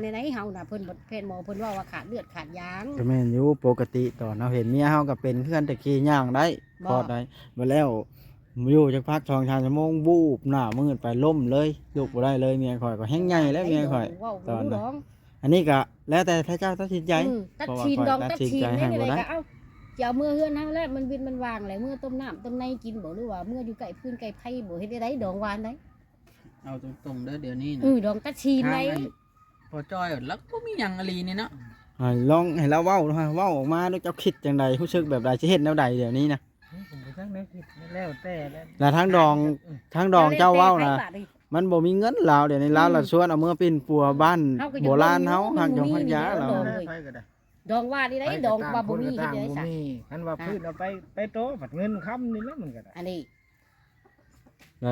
ໃນໃນເຮົານະ ເພິ່ນບໍ່ ແພດໝໍເພິ່ນເວົ້າວ່າຂາດເລືອດຂາດຢາງ. ກໍແມ່ນຢູ່ ປົກກະຕິຕອນເຮົາເຫັນເມຍເຮົາກໍເປັນຄືກັນ ແຕ່ຂີ່ຍ່າງໄດ້ ບອກ ຄອດໄດ້ ບັດແລ້ວຢູ່ຈັກພັກ ສອງສາມຊົ່ວໂມງ ວູບ ໜ້າມືດໄປ ລົ້ມເລີຍ ລຸກບໍ່ໄດ້ເລີຍ. ເມຍຂ້ອຍກໍແຮງໃຫຍ່ແລ້ວ ເມຍຂ້ອຍ ເວົ້າ ຕອນນັ້ນ ບໍ່ຮູ້ດອກ. ອັນນີ້ກໍແລ້ວແຕ່ພະເຈົ້າຕັດສິນໃຈ ອືມ ຕັດສິນດອງ ຕັດສິນໃນນີ້ແຫຼະ ກໍເອົາ ຊິເອົາເມືອເຮືອນເຮົາແລ້ວ ມັນວິດມັນຫວ່າງແລ້ວ ເມືອຕົ້ມນ້ຳຕົ້ມໃນກິນບໍ່ ຫຼືວ່າເມືອຢູ່ໃກ້ຟືນໃກ້ໄຟບໍ່ ເຮັດແນວໃດ ດອງຫວ່ານໃດ. ເອົາຕົງໆເດີ ດຽວນີ້ນະ ເອີ ດອງຕັດສິນໃດ ທາງອັນ ພໍ່ຈ້ອຍລາວບໍ່ມີຫຍັງອີ່ຫຼີນີ້ເນາະ. ໃຫ້ລອງໃຫ້ລາວເວົ້າ ເວົ້າອອກມາດູ ເຈົ້າຄິດຈັ່ງໃດ ຮູ້ສຶກແບບໃດ ຊິເຮັດແນວໃດດຽວນີ້ນະ? ເອີ ຜົມກໍຈັກແນວຄິດ ແລ້ວແຕ່ແຫຼະ. ແລ້ວທາງດອງ ທາງດອງເຈົ້າເວົ້ານະ ມັນບໍ່ມີເງິນລາວ ດຽວນີ້ລາວລະຊວນເອົາເມືອປິ່ນປົວບ້ານໂບລານເຮົາ ຮັກຢອງຮັກຢາລາວ. ດອງວ່ານີ້ໄດ໋ ດອງວ່າບໍ່ມີ ເຮັດແນວໃດຊະ? ຄັນວ່າ ອ່າ ພື້ນເອົາໄປ ໄປຕໍ່ ບັດເງິນຄຳນີ້ແຫຼະ ມັນກໍໄດ້ ອັນນີ້ ລະ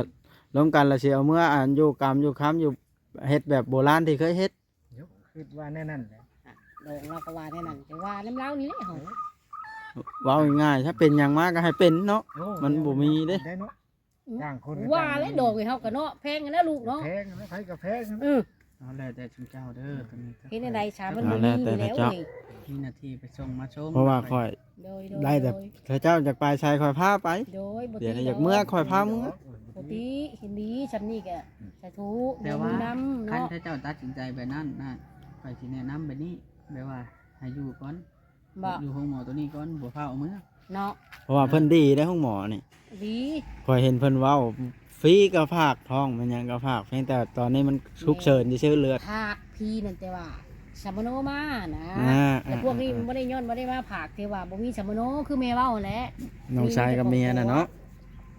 ລົມກັນລະຊິເອົາເມືອ ອັນ ຢູ່ກຳຢູ່ຄຳ ຢູ່ ເຮັດແບບໂບລານທີ່ເຄີຍເຮັດ. ໂຍ ຄິດວ່າແນວນັ້ນແຫຼະ ອ່ະ ດອງລາວກໍວ່າແນວນັ້ນ ແຕ່ວ່ານຳລາວນີ້ແຫຼະເຮົາ ເອີ ເວົ້າງ່າຍໆ ຖ້າເປັນຫຍັງມາກໍໃຫ້ເປັນເນາະ. ໂອ້ ມັນບໍ່ມີເດ້ ໄດ້ເນາະ ອືມ ຕ່າງຄົນກໍ ວ່າແຫຼະ ຕ່າງ ດອງໃຫ້ເຮົາກໍເນາະ ແພງຫັ້ນນະລູກເນາະ ແພງນະ ໃຜກໍແພງນະ ເອີ ເອົາແລ້ວແຕ່ຊຸມເຈົ້າເດີ ຕົວນີ້ ເຮັດແນວໃດຊະ ມັນບໍ່ມີຢູ່ແລ້ວ ເອີ ເອົາແລ້ວແຕ່ເຂົາເຈົ້າ ນີ້ ມີໜ້າທີ່ໄປສົ່ງມາສົ່ງ ເພາະວ່າຂ້ອຍ ໂດຍ ໂດຍ ໄດ້ແຕ່ ໂດຍ ຖ້າເຈົ້າຢາກໄປໃສຂ້ອຍພາໄປ ໂດຍ ບໍ່ຕິ ດຽວນີ້ຢາກເມືອຂ້ອຍພາເມືອ ບໍ່ຕິ ເຫັນດີຊ່ຳນີ້ກະສາທຸ ແຕ່ວ່າ ນຳເນາະ ຄັນເຈົ້າຕັດສິນໃຈແບບນັ້ນນະ ຂ້ອຍຊິແນະນຳແບບນີ້ ແບບວ່າໃຫ້ຢູ່ກ່ອນ ບໍ່ ຢູ່ໂຮງໝໍຕົວນີ້ກ່ອນ ບໍ່ຟ້າວເອົາເມືອເນາະ ເພາະວ່າເພິ່ນດີເດ້ ໂຮງໝໍນີ້ ດີ ຂ້ອຍເຫັນເພິ່ນເວົ້າຟຣີກໍຝາກທ້ອງ ແມ່ນຫຍັງກໍຝາກ ພຽງແຕ່ຕອນນີ້ມັນສຸກເສີນຊື່ໆ ເລືອດ ຝາກຟຣີນັ້ນ ແຕ່ວ່າສຳມະໂນມານະ ອ່າ ແຕ່ພວກນີ້ ອ່າ ມັນບໍ່ໄດ້ຍ້ອນວ່າໄດ້ມາຝາກ ແຕ່ວ່າບໍ່ມີສຳມະໂນ ຄືແມ່ເວົ້າຫັ້ນແຫຼະ ນ້ອງຊາຍກັບເມຍນະເນາະ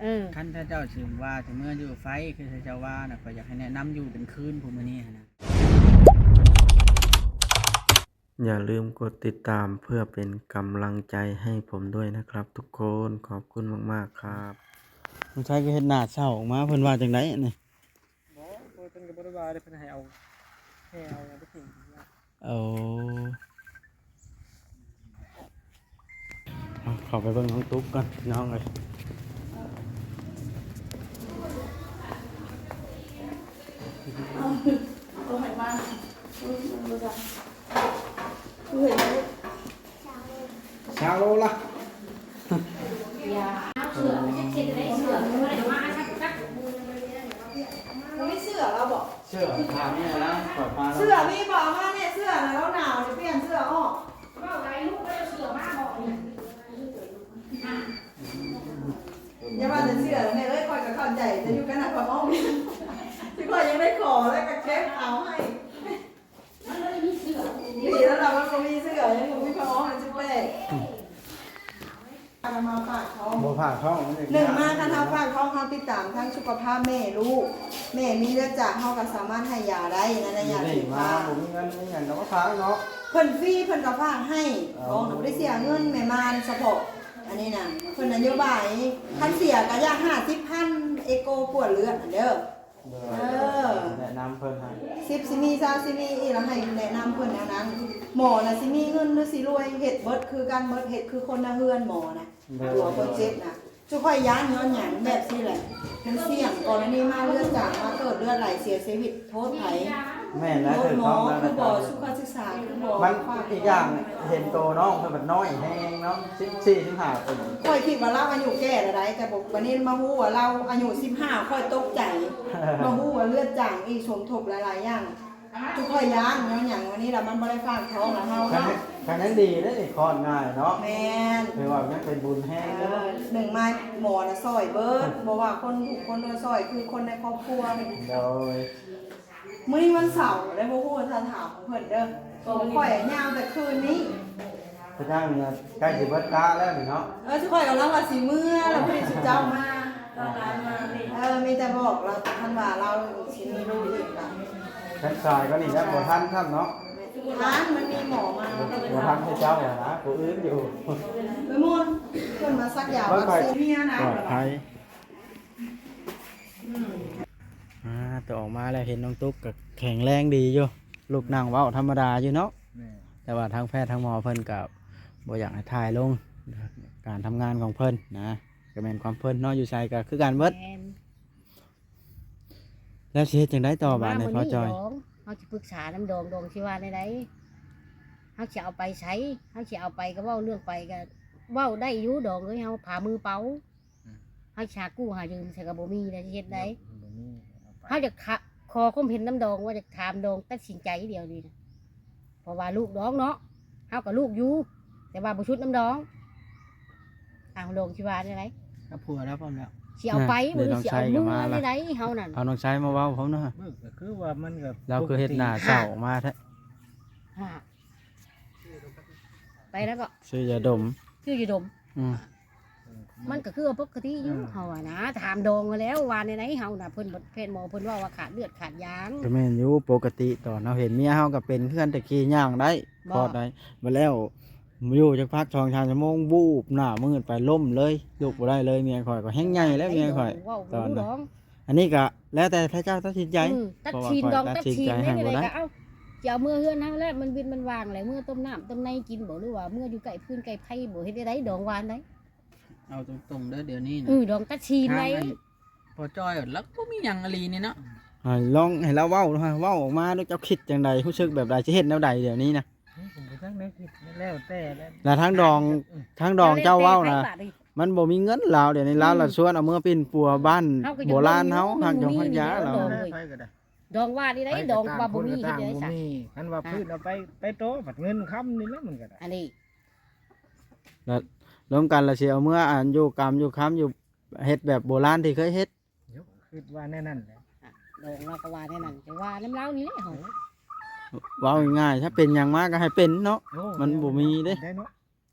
ເອີ ຄັນຖ້າເຈົ້າຊິວ່າຊິເມືອຢູ່ໄຟ ຄືເຈົ້າວ່ານະ ຂ້ອຍຢາກໃຫ້ແນະນຳຢູ່ເປັນຄືນຜູ້ມື້ນີ້ຫັ້ນນະ. ຢ່າลืมกดติดตามเพื่อเป็นกำลังใจให้ผมด้วยนะครับทุกคน ขอบคุณมากๆ ครับ น้องชายก็เฮ็ดหน้าเศร้าออกมา เพิ่นว่าจั่งใด๋อันนี้ บ่ เพิ่นก็บ่ได้ว่าเด้ เพิ่นให้เอา ให้เอาหยังไปกิน โอ้ เอา เข้าไปเบิ่งน้องตุ๊กก่อนพี่น้องเอ้ย ซาวโลละ บ่มีเสื้อแล้วบ่ เสื้อผ้ามีแล้ว เสื้อมีบ่ เอามาเนี่ย เสื้อน่ะ เราหนาว เดี๋ยวเปลี่ยนเสื้อออก เว้าหลายลูกบ่ได้เอาเสื้อมาบ่ อย่าว่าแต่เสื้อ แม่เอ้ย ข้อยก็เข้าใจ แต่อยู่กันน่ะ ข้อยมอง ที่ข้อยยังได้ขอแล้วก็เก็บเอาให้ ดีแล้วล่ะ มันบ่มีเสื้อ ยังบ่มีผ้าอ้อม มันสิแปลก มาฝากท้อง บ่ฝากท้อง หนึ่งมา คันเฮาฝากท้อง เฮาติดตามทั้งสุขภาพแม่ลูก แม่มีเลือดจาง เฮาก็สามารถให้ยาได้นะ ในยา นี่ ที่ มา ฝาก บ่มีเงินมีหยังก็มาฝากเนาะ เพิ่นฟรี เพิ่นก็ฝากให้ เออ ท้องน่ะบ่ได้เสียเงิน แม่ม่านเฉพาะ อันนี้นะ เพิ่นนโยบาย คันเสียก็อยากห้าสิบพัน เอโกกวดเลือดนั่นเด้อ โดย เออ แนะนำเพิ่นให้ สิบสิมี ซาวสิมี อีหละ ให้แนะนำเพิ่นแนวนั้น หมอน่ะสิมีเงินหรือสิรวย เฮ็ดเบิดคือกันเบิด เฮ็ดคือคนในเฮือนหมอน่ะ โดย ตัวคนเจ็บน่ะ จุข่อยย้านย้อนหยังแบบซี่แหละ มันเสี่ยงกรณีมาเลือดจาง มาเกิดเลือดไหลเสียชีวิต โทษไผ แม่นแล้ว โทษหมอ ถูกต้องแล้ว คือบ่สุขศึกษา คือบ่ มัน อีกอย่างเห็นโตน้องเพิ่นมันน้อยแฮงเนาะ สิบสี่ สิบห้า ปี ข้อยคิดว่าลาวอายุแก่แล้วได๋ แต่บ่ บัดนี้มาฮู้ว่าลาวอายุสิบห้า ข้อยตกใจ มาฮู้ว่าเลือดจางอีก สมทบหลายๆ อย่าง จุข่อยย้านย้อนหยัง วันนี้ล่ะมันบ่ได้ฝากท้องแล้วเฮา คัน เนาะ คันยังดีเด้นี่ คลอดง่ายเนาะ แม่น ถือว่ายังเป็นบุญแฮง เอ เด้ อ หนึ่งมาหมอน่ะซ่อยเบิด บ่ว่าคนทุกคนน่ะซ่อย คือคนในครอบครัว โดย มื้อนี้วันเสาร์ได้บ่ฮู้ว่าถ้าถามเพิ่นเด้อ ของข้อยอะยาวแต่คืนนี้ กระทั่งใกล้สิเบิดกะแล้วนี่เนาะ เออ สิข้อยกำลังว่าสิเมือ แล้วพอดีสุเจ้ามา เออ มีแต่บอกเรา ท่านว่าเราสิมีลูกอีกล่ะ คันสายก็นี่แล้วบ่ทันซ้ำเนาะ ทัน มันมีหมอมา บ่ทันให้เจ้าอะนะ ผู้อื่นอยู่ ไปหมด เพิ่นมาสักยา เบิ่งไป วัคซีนเมียนะ ปลอดภัย ອ່າ ໂຕອອກມາແລ້ວເຫັນນ້ອງຕຸກກໍແຂງແຮງດີຢູ່ ລຸກນັ່ງເວົ້າທຳມະດາຢູ່ເນາະ ແມ່ນ ແຕ່ວ່າທາງແພດທາງໝໍເພິ່ນກໍບໍ່ຢາກໃຫ້ຖ່າຍລົງ ການທຳງານຂອງເພິ່ນນະ ກໍແມ່ນຄວາມເພິ່ນເນາະ ຢູ່ໃສກໍຄືກັນເບິດ ແມ່ນ ແລ້ວຊິເຮັດຈັ່ງໃດຕໍ່ບາດນີ້ ພໍ່ຈ່ອຍ? ຮົາຊິປຶກສານຳດອງ ດອງຊິວ່າແນວໃດ? ເຮົາຊິເອົາໄປໃສ? ເຮົາຊິເອົາໄປກໍເວົ້າເລື່ອງໄປ ກໍເວົ້າໄດ້ຢູ່ດອງເອີຍ ເຮົາພາມືເປົ່າ. ອືມ ເຮົາຊິຫາກູ້ຫາຢືມໃສກໍບໍ່ມີແລ້ວ ຊິເຮັດໃດ? ບໍ່ມີ ເຮົາຢາກຂະ ຂໍຄວາມເຫັນນຳດອງ ວ່າຢາກຖາມດອງຕັດສິນໃຈດຽວນີ້ນະ ເພາະວ່າລູກດອງເນາະ ເຮົາກໍລູກຢູ່ ແຕ່ວ່າບໍ່ຊຸດນຳດອງ. ອ້າວ ດອງຊິວ່າແນວໃດ? ກັບຜົວລາວພ້ອມແລ້ວ ຊິເອົາໄປ ອ່າ ບໍ່ ຫຼື ຊິເອົາເມືອແນວໃດເຮົານັ້ນ? ເອົານ້ອງຊາຍມາເວົ້າພ້ອມເນາະ. ມັນກໍຄືວ່າມັນກໍ ລາວຄືເຮັດໜ້າເສົ້າອອກມາແທ້. ອ່າ ໄປແລ້ວກໍຊື້ຢາດົມ ຊື້ຢາດົມ. ອືມ ມັນກໍຄືວ່າປົກກະຕິຢູ່ ເອີ ເຮົາວ່ານະ ຖາມດອງຫັ້ນແລ້ວວ່າແນວໃດເຮົານະ ເພິ່ນ ແພດໝໍເພິ່ນເວົ້າວ່າຂາດເລືອດຂາດຢາງ. ກໍແມ່ນຢູ່ ປົກກະຕິຕອນເຮົາເຫັນເມຍເຮົາກໍເປັນຄືກັນ ແຕ່ຂີ່ຍ່າງໄດ້ ເພາະໃດ ບັດແລ້ວຢູ່ຈັກພັກສອງສາມຊົ່ວໂມງ ວູບ ໜ້າມືດໄປ ລົ້ມເລີຍ ລຸກບໍ່ໄດ້ເລີຍ. ເມຍຂ້ອຍກໍແຮງໃຫຍ່ແລ້ວ ເມຍຂ້ອຍ ເວົ້າ ຕອນນັ້ນ ອັນນີ້ກໍແລ້ວແຕ່ເຂົາເຈົ້າຕັດສິນໃຈ. ອືມ ຕັດສິນດອງ ຕັດສິນໃຈໃຫ້ບໍ່ໄດ້ ເອົາ ຈະເອົາເມືອເຮືອນເຮົາແລ້ວ ມັນວິດມັນຫວ່າງແລ້ວ ເມືອຕົ້ມນ້ຳຕົ້ມໃນກິນບໍ ຫຼືວ່າເມືອຢູ່ໃກ້ຟືນໃກ້ໄຟບໍ ເຮັດແນວໃດດອງວ່າແນວໃດ? ເອົາຕົງໆເດີ ດຽວນີ້ນະ ເອີ ດອງຕັດສິນໃດ ທາງອັນພໍ່ຈ້ອຍລາວບໍ່ມີຫຍັງອີ່ຫຼີນີ້ເນາະ. ໃຫ້ລອງໃຫ້ລາວເວົ້າ ເວົ້າອອກມາດູ ເຈົ້າຄິດຈັ່ງໃດ ຮູ້ສຶກແບບໃດ ຊິເຮັດແນວໃດດຽວນີ້ນະ? ເອີ ຜົມກໍຈັກແນວຄິດ ແລ້ວແຕ່ແຫຼະ. ແລ້ວທາງດອງ ເອີ ທາງດອງເຈົ້າເວົ້ານະ ມັນບໍ່ມີເງິນລາວ ດຽວນີ້ລາວລະຊວນເອົາເມືອປິ່ນປົວບ້ານໂບລານເຮົາ ຮັກຢອງຮັກຢາລາວ. ດອງວ່ານີ້ໄດ ດອງວ່າບໍ່ມີເຮັດໄດ້ຊະ. ຄັນວ່າ ອ່າ ພື້ນເອົາໄປ ໄປຕໍ່ ບັດເງິນຄຳນີ້ແຫຼະ ມັນກໍໄດ້ ອັນນີ້ ລະລວມກັນລະຊິເອົາເມືອ ອັນ ຢູ່ກຳຢູ່ຄຳ ຢູ່ເຮັດແບບໂບລານທີ່ເຄີຍເຮັດ. ຄິດວ່າແນວນັ້ນແຫຼະ ດອງລາວກໍວ່າແນວນັ້ນ ຈະວ່ານຳລາວນີ້ແຫຼະເຮົາ. ເວົ້າງ່າຍໆ ຖ້າເປັນຫຍັງມາກໍໃຫ້ເປັນເນາະ ມັນບໍ່ມີເດ້.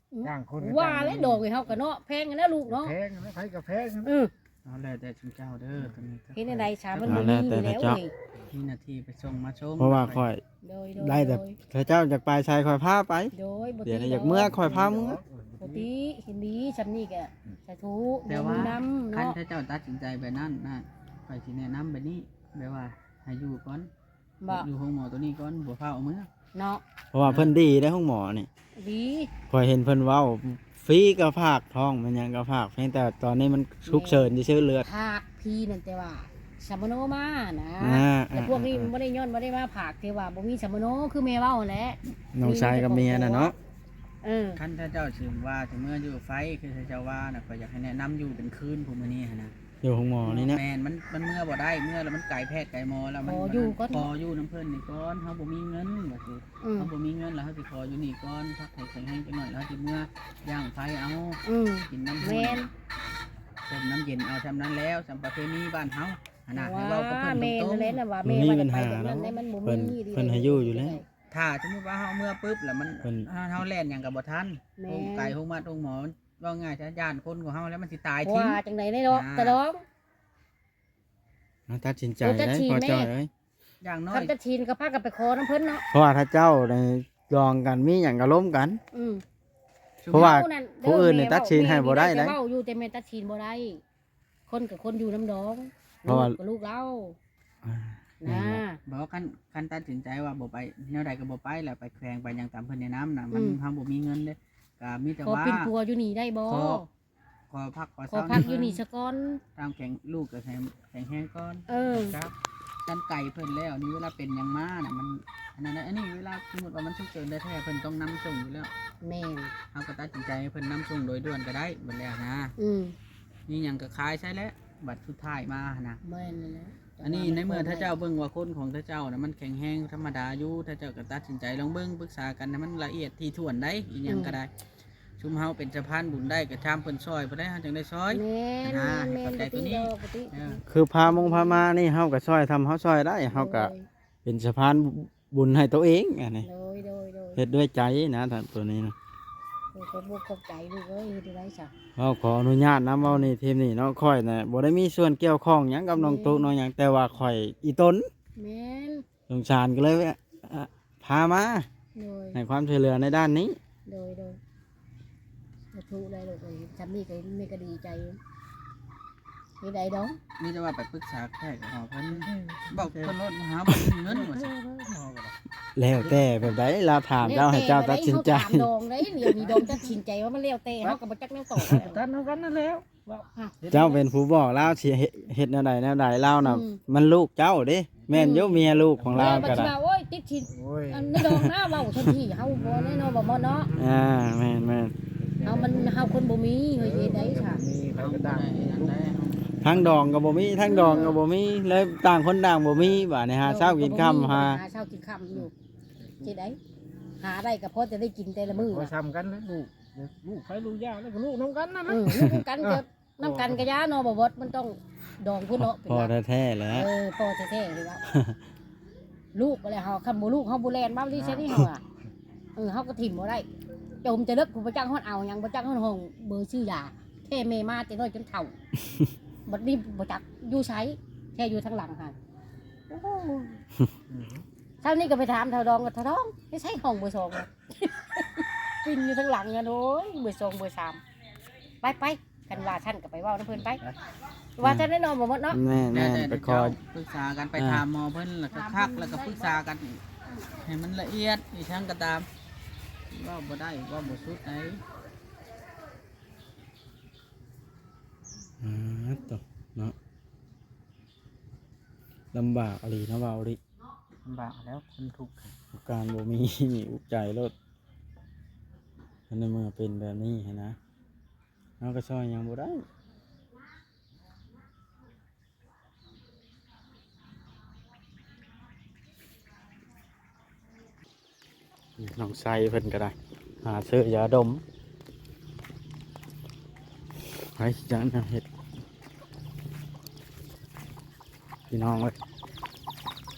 ວ່າແລ້ວດອງໃຫ້ເຮົາກໍເນາະ ແພງແລ້ວລູກເນາະ ແພງແລ້ວ ໃຜກໍແພງ. ເອີ ເອົາແລ້ວແຕ່ຊຸມເຈົ້າເດີ ເຮັດແນວໃດຊະ ມັນບໍ່ມີຢູ່ແລ້ວເດ້. ມີໜ້າທີ່ໄປສົ່ງມາສົ່ງ ເພາະວ່າຂ້ອຍ ໂດຍ ໂດຍ ໄດ້ແຕ່ ໂດຍ ຖ້າເຈົ້າຢາກໄປໃສຂ້ອຍພາໄປ. ໂດຍ ບໍ່ຕິດ ດຽວນີ້ຢາກເມືອຂ້ອຍພາເມືອ. ບໍ່ຕິ ເຫັນດີຊ່ຳນີ້ກໍສາທຸ ແຕ່ວ່າ ນຳນຳເນາະ ຄັນຖ້າເຈົ້າຕັດສິນໃຈແບບນັ້ນນະ ຂ້ອຍຊິແນະນຳແບບນີ້ ແບບວ່າໃຫ້ຢູ່ກ່ອນ ບໍ່ ຢູ່ໂຮງໝໍໂຕນີ້ກ່ອນ ບໍ່ຟ້າວເອົາເມືອເນາະ. ເພາະວ່າເພິ່ນດີເດ້ ໂຮງໝໍນີ້ ດີ ຂ້ອຍເຫັນເພິ່ນເວົ້າ ຟຣີກໍຝາກ ທ້ອງແມ່ນຫຍັງກໍຝາກ ພຽງແຕ່ຕອນນີ້ມັນສຸກເສີນຊື່ໆ ເລືອດ ຝາກຟຣີນັ້ນ ແຕ່ວ່າສຳມະໂນມານະ. ອ່າ ແຕ່ພວກນີ້ ອ່າ ມັນບໍ່ໄດ້ຍ້ອນວ່າໄດ້ມາຝາກ ແຕ່ວ່າບໍ່ມີສຳມະໂນ ຄືແມ່ເວົ້າຫັ້ນແຫຼະ ນ້ອງຊາຍກັບເມຍນະເນາະ. ເອີ ຄັນຖ້າເຈົ້າຊິວ່າຊິເມືອຢູ່ໄຟ ຄືເຈົ້າວ່ານະ ຂ້ອຍຢາກໃຫ້ແນະນຳຢູ່ເປັນຄືນ ຜູ້ມື້ນີ້ຫັ້ນນະ. ຢູ່ໂຮງໝໍນີ້ນະ ແມ່ນ ມັນ ມັນເມືອບໍ່ໄດ້ ເມືອແລ້ວມັນໄກແພດໄກໝໍແລ້ວ ມັນ ຂໍຢູ່ກ່ອນ ຂໍຢູ່ນຳເພິ່ນນີ້ກ່ອນ ເຮົາບໍ່ມີເງິນວ່າຊີ້. ອືມ ເຮົາບໍ່ມີເງິນແລ້ວ ເຮົາຊິຂໍຢູ່ນີ້ກ່ອນ ພັກໃຫ້ແຂງແຮງຈັກໜ້ອຍ ແລ້ວເຮົາຊິເມືອຍ່າງໄຟເອົາ. ອືມ ກິນນ້ຳຮ້ອນ ແມ່ນ ຕົ້ມນ້ຳເຢັນເອົາ ຊ່ຳນັ້ນແລ້ວ ຊ່ຳປະເພນີບ້ານເຮົາຫັ້ນນະ. ໃຫ້ເວົ້າກັບເພິ່ນ ແມ່ນຕຣົງໆ ແຫຼະນະ ວ່າແມ່ວ່າຢາກໄປແບບນັ້ນ ມັນບໍ່ມີແລ້ວ ມັນບໍ່ມີ ເພິ່ນໃຫ້ຢູ່ຢູ່ແລ້ວ. ຖ້າສົມມຸດວ່າເຮົາເມືອປຶບແລ້ວ ມັນ ເພິ່ນ ເຮົາ ເຮົາແລ່ນຫຍັງກໍບໍ່ທັນ ແມ່ນ ໂຮງໄກໂຮງໝໍໂຮງໝໍ ເວົ້າງ່າຍຊະ ຢ້ານຄົນຂອງເຮົາແລ້ວມັນຊິຕາຍຖິ້ມ. ວ່າຈັ່ງໃດເນາະ ອ່າ ຕະດອງ ເຮົາຕັດສິນໃຈ ເອີ ຕັດສິນ ເດ້ ພໍ່ຈ້ອຍເອີຍ ຢ່າງນ້ອຍ ຄັນຕັດສິນກໍພາກັນໄປຂໍນຳເພິ່ນເນາະ ເພາະວ່າຖ້າເຈົ້າໄດ້ລອງກັນ ມີຫຍັງກໍລົມກັນ. ອືມ ເພາະວ່າຜູ້ອື່ນນີ້ຕັດສິນໃຫ້ບໍ່ໄດ້ເດ້. ເວົ້າຢູ່ ແຕ່ແມ່ຕັດສິນບໍ່ໄດ້ ຄົນກັບຄົນຢູ່ນຳດອງ ເພາະວ່າລູກກັບລູກລາວ ອ່າ ນະ ແມ່ນແຫຼະ. ບໍ່ ຄັນ ຄັນຕັດສິນໃຈວ່າບໍ່ໄປ ແນວໃດກໍບໍ່ໄປ ແລ້ວໄປແຂວງໄປຫຍັງຕາມເພິ່ນແນະນຳນະ ມັນ ອືມ ເຮົາບໍ່ມີເງິນເດ້ ກໍມີແຕ່ ຂໍ ວ່າ ເປັນຜົວຢູ່ນີ້ໄດ້ບໍ່? ຂໍ ຂໍພັກ ຂໍເຊົາ ຂໍພັກຢູ່ນີ້ຊະກ່ອນ ຕາມແຂງ ລູກກໍແຂງ ແຂງແຮງກ່ອນ. ເອີ ຄັນໄກເພິ່ນແລ້ວນີ້ ເວລາເປັນຫຍັງມານະ ມັນ ອັນນັ້ນນະ ອັນນີ້ເວລາສົມມຸດວ່າມັນສຸກເສີນແທ້ໆ ເພິ່ນຕ້ອງນຳສົ່ງຢູ່ແລ້ວ. ແມ່ນ ເຮົາກໍຕັດສິນໃຈໃຫ້ເພິ່ນນຳສົ່ງໂດຍດ່ວນກໍໄດ້ ບັດແລ້ວນະ. ອືມ ມີຫຍັງກໍຂາຍໃຊ້ແຫຼະ ບັດສຸດທ້າຍມາຫັ້ນນະ. ແມ່ນແລ້ວ ອັນນີ້ໃນເມື່ອຖ້າເຈົ້າເບິ່ງວ່າຄົນຂອງເຈົ້ານະ ມັນແຂງແຮງທຳມະດາຢູ່ ຖ້າເຈົ້າກໍຕັດສິນໃຈລອງເບິ່ງ ປຶກສາກັນໃຫ້ມັນລະອຽດຖີ່ຖ້ວນໄດ໋ ອີ່ຫຍັງກໍໄດ້. ອືມ ຊຸມເຮົາເປັນສະພານບຸນໄດ້ ກໍຊາມເພິ່ນຊ່ອຍ ເພິ່ນໄດ້ເຮົາຈັ່ງໄດ້ຊ່ອຍ. ແມ່ນ ອ່າ ແມ່ນ ເຂົ້າໃຈຕົວນີ້ ເອີ ຄືພາມົງພາມານີ້ ເຮົາກໍຊ່ອຍ ທຳເຮົາຊ່ອຍໄດ້ ເຮົາກໍ ໂດຍ ເປັນສະພານບຸນໃຫ້ຕົວເອງ ອັນນີ້ ໂດຍ ໂດຍ ໂດຍ ເຮັດດ້ວຍໃຈນະ ໂຕນີ້ນະ. ໂດຍ ຂອບອົກຂອບໃຈລູກເອີຍ ເຮັດໄດ້ຊະ. ເວົ້າຂໍອະນຸຍາດນຳ ເວົ້າໃນທີມນີ້ເນາະ ຂ້ອຍນະບໍ່ໄດ້ມີສ່ວນກ່ຽວຂ້ອງຫຍັງກັບນ້ອງຕຸນ້ອງຫຍັງ ແມ່ນ ແຕ່ວ່າຂ້ອຍອີ່ຕົນ ແມ່ນ ສົງສານກໍເລີຍ ອ່າ ພາມາ ໂດຍ ໃຫ້ຄວາມຊ່ວຍເຫຼືອໃນດ້ານນີ້. ໂດຍ ໂດຍ ສາທຸເລີຍລູກເອີຍ ຊ່ຳນີ້ກໍແມ່ກໍດີໃຈ ເຮັດໄດ້ດອກ. ມີແຕ່ວ່າໄປປຶກສາແຂກເຮົາເພິ່ນ ອືມ ບອກເພິ່ນໂລດ ຫາບໍ່ມີເງິນວ່າຊັ້ນ. ແລ້ວແຕ່ແບບໃດລາວຖາມເຈົ້າ ໃຫ້ເຈົ້າຕັດສິນໃຈ. ດອງໄດ໋ ດຽວນີ້ດອງຕັດສິນໃຈວ່າມັນແລ້ວແຕ່ ເຮົາກໍບໍ່ຈັກແນວຕອບ ຕັດເຮົາກັນນັ້ນແລ້ວ. ເວົ້າ ອ້າວ ເຈົ້າເປັນຜູ້ບອກລາວຊິເຮັດ ເຮັດແນວໃດແນວໃດ ລາວນະ ອືມ ມັນລູກເຈົ້າເດ້ ແມ່ນຢູ່ ອືມ ເມຍລູກຂອງລາວກໍໄດ້ ແຕ່ວ່າຊິວ່າ ໂອ້ຍ ຕິດຊິນ ໂອ້ຍ ອັນໃນດອງນາເວົ້າ ຊັ້ນທີ່ເຮົາບໍ່ແນ່ນອນ ບໍ່ເໝາະເນາະ ອ່າ ແມ່ນໆ ເຮົາມັນ ເຮົາຄົນບໍ່ມີ ເຮົາຊິເຮັດໄດ້ຊະ ມີໃຜກໍຕ່າງ ທັງດອງກໍບໍ່ມີ ທັງດອງກໍບໍ່ມີ ແລ້ວຕ່າງຄົນຕ່າງບໍ່ມີ ບາດນີ້ຫາເຊົ້າກິນຄ່ຳ ເອີ ບໍ່ມີ ຫາ ຫາເຊົ້າກິນຄ່ຳຢູ່ ເຮັດໄດ້ ຫາໄດ້ກໍພໍແຕ່ໄດ້ກິນແຕ່ລະມື້ ພໍ ນະ ສ່ຳກັນນະ ລູກ ລູກໃຜລູກຍາ ແລ້ວກໍລູກນຳກັນນັ້ນ ເອີ ນະ ລູກນຳກັນ ເອີ ກໍ ນຳກັນກໍຢ່າເນາະ ບໍ່ບອດ ມັນຕ້ອງດອງພຸ້ນເນາະ ພໍ່ແທ້ໆແຫຼະ ເອີ ພໍ່ແທ້ໆນີ້ລະ ລູກກໍແລ້ວ ເຮົາ ຄັນບໍ່ລູກເຮົາບໍ່ແລ່ນມານີ້ຊະນີ້ ເຮົາອະ ເອີ ເຮົາກໍຖິ້ມບໍ່ໄດ້ ຈົມແຕ່ເລິກ ຜູ້ບໍ່ຈັກຮອດເອົາຫຍັງ ບໍ່ຈັກຮອດຫ້ອງເບີຊື້ຢາ ແທ້ແມ່ມາແຕ່ນ້ອຍຈົນເຖົ້າ ບັດນີ້ບໍ່ຈັກຢູ່ໃສ ແທ້ຢູ່ທາງຫຼັງຫັ້ນ ໂອ້ ອືມ ເຊົ້ານີ້ກໍໄປຖາມທ້າວດອງ ວ່າ ທ້າວດອງ ຢູ່ໃສຫ້ອງເບີສອງ ປິ່ນຢູ່ທາງຫຼັງຫັ້ນ ໂອ້ຍ ເບີສອງ ເບີສາມ ໄປໆ ຄັນວ່າຊັ້ນກໍໄປເວົ້ານຳເພິ່ນໄປ ເອີ ວ່າຊັ້ນແນ່ນອນບໍ່ໝົດເນາະ ແມ່ນໆ ແຕ່ ແຕ່ ໄປຂໍ ເຈົ້າປຶກສາກັນ ໄປ ອ່າ ຖາມໝໍເພິ່ນ ແລ້ວກໍຄັກ ແລ້ວກໍປຶກສາກັນ ໃຫ້ມັນລະອຽດອີກຄັ້ງກໍຕາມ ເວົ້າບໍ່ໄດ້ ເວົ້າບໍ່ສຸດໃດ ອ່າ ໂຕ ເນາະ ລຳບາກອີ່ຫຼີເນາະ ເວົ້າອີ່ຫຼີ ລຳບາກແລ້ວ ຄົນທຸກ ການບໍ່ມີ ອຸກໃຈໂລດ ໃນເມື່ອເປັນແບບນີ້ຫັ້ນນະ ເຮົາກໍຊ່ອຍຫຍັງບໍ່ໄດ້ ນ້ອງໄຊເພິ່ນກໍໄດ້ ຫາຊື້ຢາດົມ ໃຜຊິຈັກແນວເຮັດ ພີ່ນ້ອງເອີຍ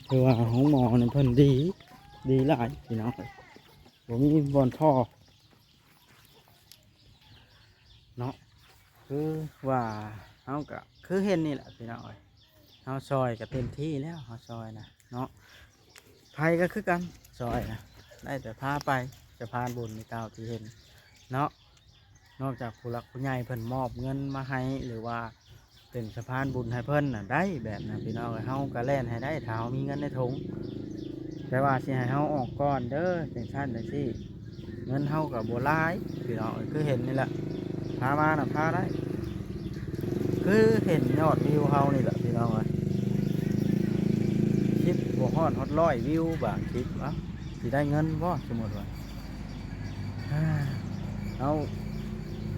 ຄືວ່າໂຮງໝໍນີ້ເພິ່ນດີ ດີຫຼາຍ ພີ່ນ້ອງເອີຍ ບໍ່ມີບ່ອນທໍ່ ເນາະ ຄືວ່າເຮົາກໍຄືເຫັນນີ້ແຫຼະພີ່ນ້ອງເອີຍ ເຮົາຊ່ອຍກໍເຕັມທີ່ແລ້ວ ເຮົາຊ່ອຍນະເນາະ ໃຜກໍຄືກັນຊ່ອຍນະ ໄດ້ແຕ່ພາໄປ ສະພານບຸນນີ້ຕາມທີ່ເຫັນເນາະ ນອກຈາກຜູ້ຫຼັກຜູ້ໃຫຍ່ເພິ່ນມອບເງິນມາໃຫ້ ຫຼືວ່າ ເປັນສະພານບຸນໃຫ້ເພິ່ນນະ ໄດ້ແບບນັ້ນພີ່ນ້ອງເອີຍ ເຮົາກໍແລ່ນໃຫ້ໄດ້ ຖ້າເຮົາມີເງິນໃນຖົງ ແຕ່ວ່າຊິໃຫ້ເຮົາອອກກ່ອນເດີ ຈັ່ງຊັ້ນຈັ່ງຊີ້ ເງິນເຮົາກໍບໍ່ຫຼາຍພີ່ນ້ອງເອີຍ ຄືເຫັນນີ້ແຫຼະ ພາມານະພາໄດ້ ຄືເຫັນຍອດວິວເຮົານີ້ແຫຼະພີ່ນ້ອງເອີຍ ຄລິບບໍ່ຮອດ ຮອດຮ້ອຍວິວບາງຄລິບ ເອົ້າ ຊິໄດ້ເງິນບໍ່ ສົມມຸດວ່າ ເຮົາ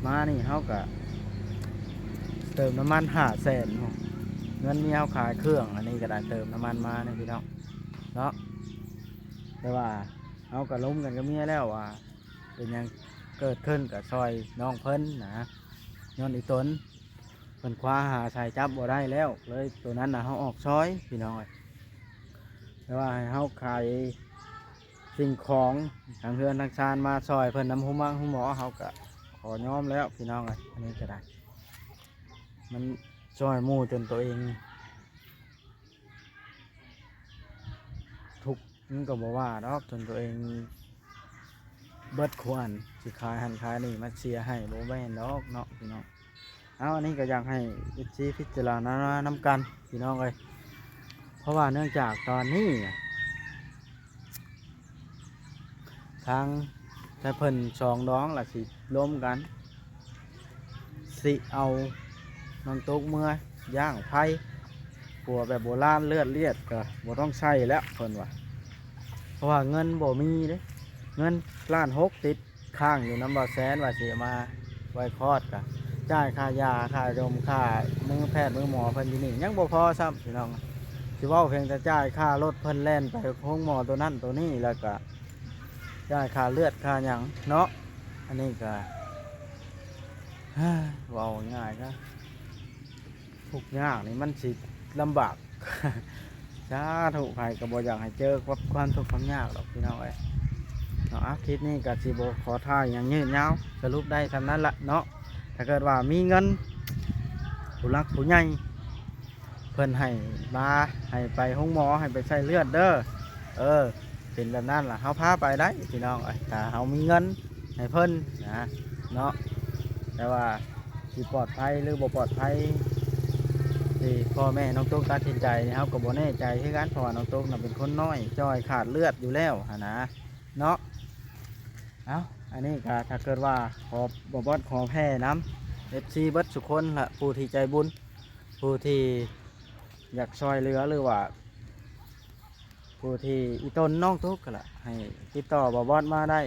ມານີ້ເຮົາກະເຕີມນ້ຳມັນຫ້າແສນ ເງິນເມຍເຮົາຂາຍເຄື່ອງ ອັນນີ້ກະໄດ້ເຕີມນ້ຳມັນມາເນາະພີ່ນ້ອງເນາະ ແຕ່ວ່າເຮົາກະລົມກັນກັບເມຍແລ້ວວ່າ ເປັນຫຍັງເກີດຂຶ້ນກະຊ່ອຍນ້ອງເພິ່ນນະ ຍ້ອນອີ່ຕົນ ເພິ່ນຄວ້າຫາໃສຈັບບໍ່ໄດ້ແລ້ວ ເລີຍໂຕນັ້ນນະເຮົາອອກຊ່ອຍພີ່ນ້ອງເອີຍ ແຕ່ວ່າໃຫ້ເຮົາຂາຍສິ່ງຂອງທາງເຮືອນທາງຊານມາຊ່ອຍເພິ່ນນຳໂຮງໝໍໂຮງໝໍ ເຮົາກະຂໍຍອມແລ້ວພີ່ນ້ອງເອີຍ ອັນນີ້ກະໄດ້ ມັນຊ່ອຍໝູ່ຈົນໂຕເອງ ທຸກ ມັນກໍບໍ່ວ່າດອກ ຈົນໂຕເອງເບິດຄວນ ຊິຂາຍຫັ້ນຂາຍນີ້ມາເສຍໃຫ້ ບໍ່ແມ່ນດອກເນາະພີ່ນ້ອງ. ເອົາ ອັນນີ້ກໍຢາກໃຫ້ເອັຟຊີພິຈາລະນານຳກັນພີ່ນ້ອງເອີຍ ເພາະວ່າເນື່ອງຈາກຕອນນີ້ ທາງແຕ່ເພິ່ນສອງດອງລະຊິລົມກັນ ຊິເອົານ້ອງຕຸກເມືອຍ່າງໄຟ ຜົວແບບໂບລານເລືອດລຽດກໍບໍ່ຕ້ອງໃຊ້ແລ້ວເພິ່ນວ່າ ເພາະວ່າເງິນບໍ່ມີເດ້ ເງິນລ້ານຫົກຕິດຄ້າງຢູ່ນຳບ່າວແສນ ວ່າຊິເອົາມາໄວ້ຄອດ ກະຈ່າຍຄ່າຢາ ຄ່າຢົມ ຄ່າມືແພດມືໝໍເພິ່ນຢູ່ນີ້ ຍັງບໍ່ພໍຊ້ຳພີ່ນ້ອງ ຊິເວົ້າພຽງແຕ່ຈ່າຍຄ່າລົດເພິ່ນແລ່ນໄປໂຮງໝໍໂຕນັ້ນໂຕນີ້ ແລ້ວກະ ຈ່າຍຄ່າເລືອດຄ່າຫຍັງເນາະ ອັນນີ້ກະ ເວົ້າງ່າຍໆ ກະທຸກຍາກນີ້ມັນຊິລຳບາກ ສາທຸ ໃຜກໍບໍ່ຢາກໃຫ້ເຈີກັບຄວາມທຸກຄວາມຍາກດອກພີ່ນ້ອງເອີຍເນາະ. ເອົາ ຄລິບນີ້ກໍຊິບໍ່ຂໍຖ່າຍຫຍັງຍືດຍາວ ສະຫຼຸບໄດ້ສ່ຳນັ້ນລະເນາະ. ຖ້າເກີດວ່າມີເງິນ ຜູ້ຫຼັກຜູ້ໃຫຍ່ ເພິ່ນໃຫ້ມາ ໃຫ້ໄປໂຮງໝໍ ໃຫ້ໄປໃສ່ເລືອດເດີ ເອີ ເປັນແບບນັ້ນລະ ເຮົາພາໄປໄດ້ພີ່ນ້ອງເອີຍ ຖ້າເຮົາມີເງິນໃຫ້ເພິ່ນນະເນາະ. ແຕ່ວ່າຊິປອດໄພ ຫຼື ບໍ່ປອດໄພ ທີ່ພໍ່ແມ່ນ້ອງຕຸກຕັດສິນໃຈນີ້ ເຮົາກໍບໍ່ແນ່ໃຈຄືກັນ ເພາະວ່ານ້ອງຕຸກນະເປັນຄົນນ້ອຍຈ່ອຍຂາດເລືອດຢູ່ແລ້ວຫັ້ນນະເນາະ. ເອົ້າ ອັນນີ້ກໍຖ້າເກີດວ່າຂໍ ບໍ່ບອດຂໍແຜ່ນຳ ເອັຟຊີເບິດທຸກຄົນລະ ຜູ້ທີ່ໃຈບຸນ ຜູ້ທີ່ຢາກຊ່ອຍເຫຼືອ ຫຼືວ່າ ຜູ້ທີ່ອີ່ຕົນນ້ອງຕຸກຫັ້ນລະ ໃຫ້ຕິດຕໍ່ບ່າວບອດມາໄດ້.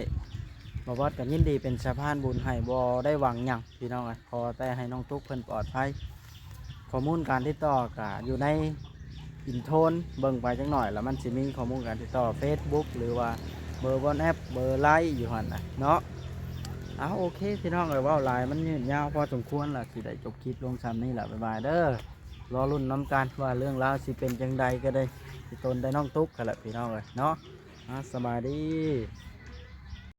ບ່າວບອດກໍຍິນດີເປັນສະພານບຸນໃຫ້ ບໍ່ໄດ້ຫວັງຫຍັງພີ່ນ້ອງເອີຍ ຂໍແຕ່ໃຫ້ນ້ອງຕຸກເພິ່ນປອດໄພ. ຂໍ້ມູນການຕິດຕໍ່ກໍຢູ່ໃນອິນໂທນ ເບິ່ງໄປຈັກໜ້ອຍລະ ມັນຊິມີຂໍ້ມູນການຕິດຕໍ່ເຟສບຸກ ຫຼືວ່າເບີວັອດແອັບ ເບີໄລນ໌ຢູ່ຫັ້ນນະເນາະ. ເອົາ ໂອເຄພີ່ນ້ອງເອີຍ ເວົ້າຫຼາຍມັນຍືດຍາວພໍສົມຄວນລະ ຊິໄດ້ຈົບຄລິບລົງຊ່ຳນີ້ລະ ບາຍບາຍເດີ. ລໍລຸ້ນນຳກັນວ່າເລື່ອງລາວຊິເປັນຈັ່ງໃດ ກໍໄດ້ອີ່ຕົນໄດ້ນ້ອງຕຸກຫັ້ນລະພີ່ນ້ອງເອີຍເນາະ. ອ່າ ສະບາຍດີ.